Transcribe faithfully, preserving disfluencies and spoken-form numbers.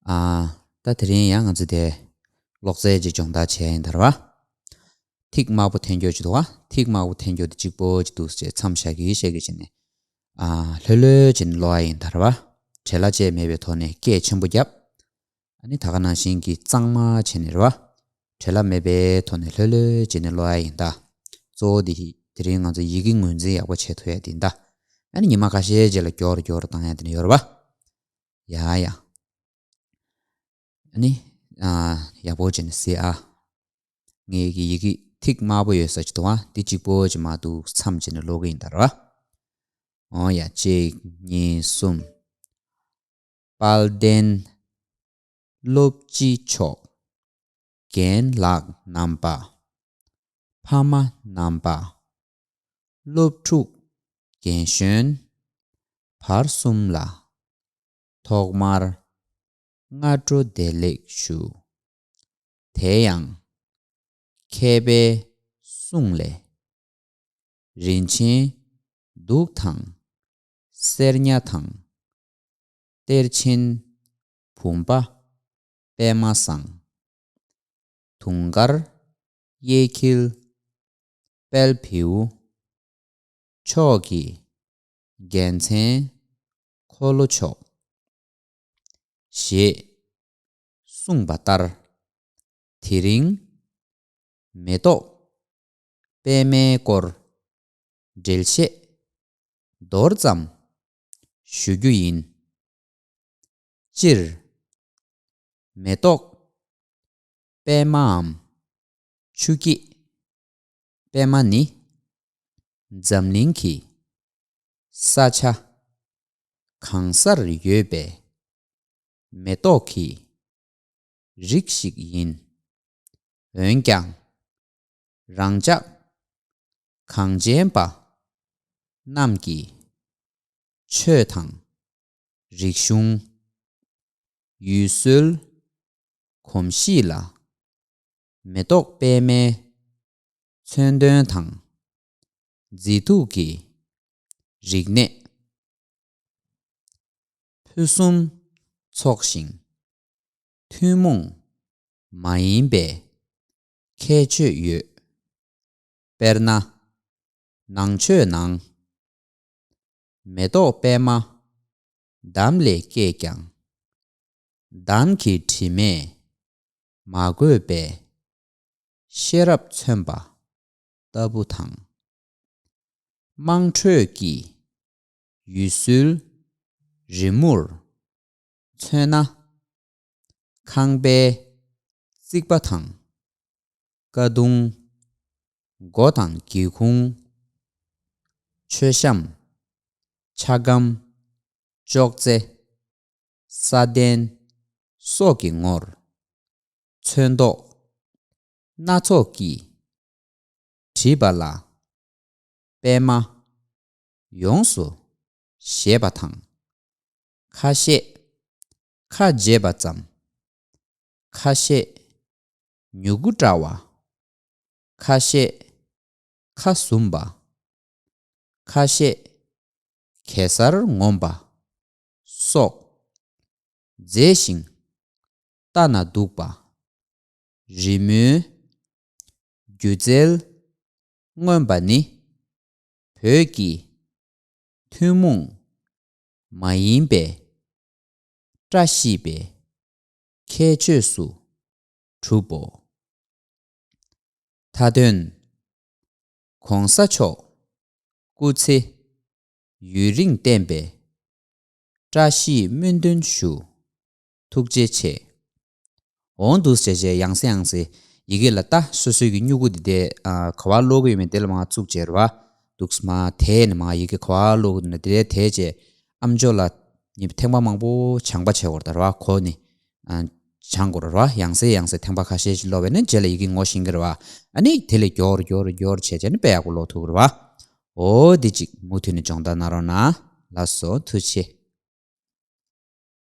ཨ། ད་དེ་རིང་ཡང་ང་ཚོ་དེ་ཀློག་རྩལ་གྱི་སྦྱོང་བརྡར་བྱས་ཡིན་ད་རེད་བ། ཐིག་དམར་པོ་འཐེན་རྒྱུ་ཅིག་འདུག་བ། ཐིག་དམར་པོ་འཐེན་རྒྱུ་དེ་གཅིག་པོ་ཅིག་འདུག་ཅེས་མཚམས་བཞག་གི་བཤད་གི་བྱས་ནས། ཨ། ལྷོད་ལྷོད་བྱས་ནས་ཀློག་ཡ་ཡིན་ད་རེད་བ། བྲེལ་བ་བཅས་མེད་པའི་ཐོག་ནས་སྐད་ཆེན་པོ་བརྒྱབ། ཨ་ནི་ད་ག་ནང་བཞིན་གྱི་གཙང་མ་བྱས་ནས་རེད་བ། བྲེལ་བ་མེད་པའི་ཐོག་ནས་ལྷོད་ལྷོད་བྱས་ནས་ཀློག་ཡ་ཡིན་ད། གཙོ་བོ་དེ་དེ་རིང་ང་ཚོ་ཡི་གེ་ངོས་འཛིན་ཡག་པོ་བྱེད་ཐུབ་ཡ་དེ་ཡིན་ད། ཨ་ནི་ཉི་མ་ཁ་ཤས་རྗེས་ལ་མགྱོགས་རུ་མགྱོགས་རུ་བཏང་ཡ་དེ་ནི་ཡོད་རེད་བ། ཡ་ཡ། ཨ་ནི། ཨ། ཡག་པོ་བྱས་ནས་གཟིགས་ཨ། ངའི་གི་ཡི་གེ་ཐིག་དམར་པོ་ཡོད་ས་ཅིག་འདུག་བ། དེ་གཅིག་པོ་ཅིག་མ་གཏོགས་མཚམས་བྱས་ནས་ཀློག་གི་ཡིན་ད་རེད་བ། འོ་ཡ། གཅིག་གཉིས་གསུམ། དཔལ་ལྡན་སློབ་སྤྱི་མཆོག་རྒན་ལགས་རྣམ་པ། ཕ་མ་རྣམ་པ། སློབ་ཕྲུག་རྒན་གཞོན་བར་གསུམ་ལ་ཐོག་མར་སྔ་དྲོ་བདེ་ལེགས་ཞུ། དེ་ཡང་མཁས་པའི་གསུང་ལས། རིན་ཆེན་གདུགས་དང་གསེར་ཉ་དང་། གཏེར་ཆེན་བུམ་པ་པདྨ་བཟང་། དུང་དཀར་གཡས་འཁྱིལ་དཔལ་བེའུ་མཆོག་གི་རྒྱལ་མཚན་འཁོར་ལོ་མཆོག་ཞེས་གསུངས་པ་ལྟར། དེ་རིང་མེ་ཏོག་པད་མའི་སྐོར་འགྲེལ་བཤད་མདོར་ཙམ་ཞུ་རྒྱུ་ཡིན། སྤྱིར། མེ་ཏོག་པད་མའམ་ཆུ་སྐྱེས་པད་མ་ནི་འཛམ་གླིང་གི་ས་ཆ་གང་སར་ཡོད་པའི་མེ་ཏོག་གི་རིགས་ཤིག་ཡིན། འོན་ཀྱང་། རང་ཅག་གངས་ཅན་པ་རྣམས་ཀྱི་ཆོས་དང་རིག་གཞུང་། ཡུལ་སྲོལ་གོམས་གཤིས་ལ་མེ་ཏོག་པད་མའི་མཚོན་དོན་དང་། མཛེས་སྡུག་གི་རིག་གནས། ཕུན་སུམ་ཚོགས་ཤིང་ཐུན་མོང་མ་ཡིན་པའི་ཁྱད་ཆོས་ཡོད། དཔེར་ན། ནང་ཆོས་ནང་། མེ་ཏོག་པད་མ་འདམ་ལས་སྐྱེས་ཀྱང་། འདམ་གྱི་དྲི་མས་མ་གོས་པའི་ཤེས་རབ་མཚོན་པ་ལྟ་བུ་དང་། དམངས་ཁྲོད་ཀྱི་ཡུལ་སྲོལ་རི་མོར་མཚོན་ན། ཁང་པའི་རྩིག་པ་དང་། ཀ་གདུང་། སྒོ་དང་སྒེའུ་ཁུང་། མཆོད་བཤམས། ཆ་སྒམ། ཅོག་ཙེ། ས་གདན་སོགས་ཀྱི་ངོར། ཚོན་མདོག་སྣ་ཚོགས་ཀྱིས་བྲིས་པ་ལ་པད་མ་ཡོངས་སུ་བཞེས་པ་དང་། ཁ་ཤས་ཁ་འབྱེད་པ་ཙམ། ཁ་ཤས་མྱུ་གུ་བཀྲ་བ། ཁ་ཤས་ཁ་ཟུམ་པ། ཁ་ཤས་གེ་སར་ངོམ་པ་སོགས་མཛེས་ཤིང་ལྟ་ན་སྡུག་པ། རི་མོའི་སྒྱུ་རྩལ་མངོན་པ་ནི། བོད་ཀྱི་ཐུན་མོང་མ་ཡིན་པའི་བཀྲ་ཤིས་པའི་ཁྱད་ཆོས་སུ་གྲུབ་བོ། མཐའ་དོན། ༸གོང་ས་མཆོག་སྐུ་ཚེ་ཡུན་རིང་བརྟན་པའི་བཀྲ་ཤིས་སྨོན་འདུན་ཞུ། ཐུགས་རྗེ་ཆེ། འོང་འདུག་བྱས་བྱས་ཡང་སེ་ཡང་སེ་ཡི་གེ་ལ་ལྟ། སོ་སོའི་གི་སྨྱུ་གུ་འདི་དེ་ཨ་ག་བ་ཀློག་གི་ཡོད་མེད་དེ་ལ་མ་བཙུགས་བྱས་རེད་བ། འདུག་སེ་མ་དེ་ནི་མ་ཡི་གེ་ག་བ་ཀློག་གི་འདུག་ན་དེ་དེ་བྱས་ཨམ་ཅོག་ལ་ནི་ཐེངས་པ་མང་པོ་སྦྱང་པ་བྱས་འོར་ད་རེད་བ། གོ་ནི་ཨ་སྦྱང་དགོས་རེད་བ། ཡང་སེ་ཡང་སེ་ཐེངས་པ་ཁ་ཤས་ཤིག་ཀློག་པས་ནི་རྗེས་ལ་ཡི་གེ་ངོ་ཤེས་ཀྱི་རེད་བ། ཨ་ནི་དེ་ལས་མགྱོགས་རུ་མགྱོགས་རུ་མགྱོགས་རུ་བྱས་བྱས་ནི་དཔེ་ཡག་པོ་ཀློག་ཐུབ་ཀྱི་རེད་བ། འོ་དེ་གཅིག་མུ་མཐུད་ནས་སྦྱོང་བརྡར་གནང་རོགས་གནང་། ལགས་སོ། ཐུགས་རྗེ་ཆེ།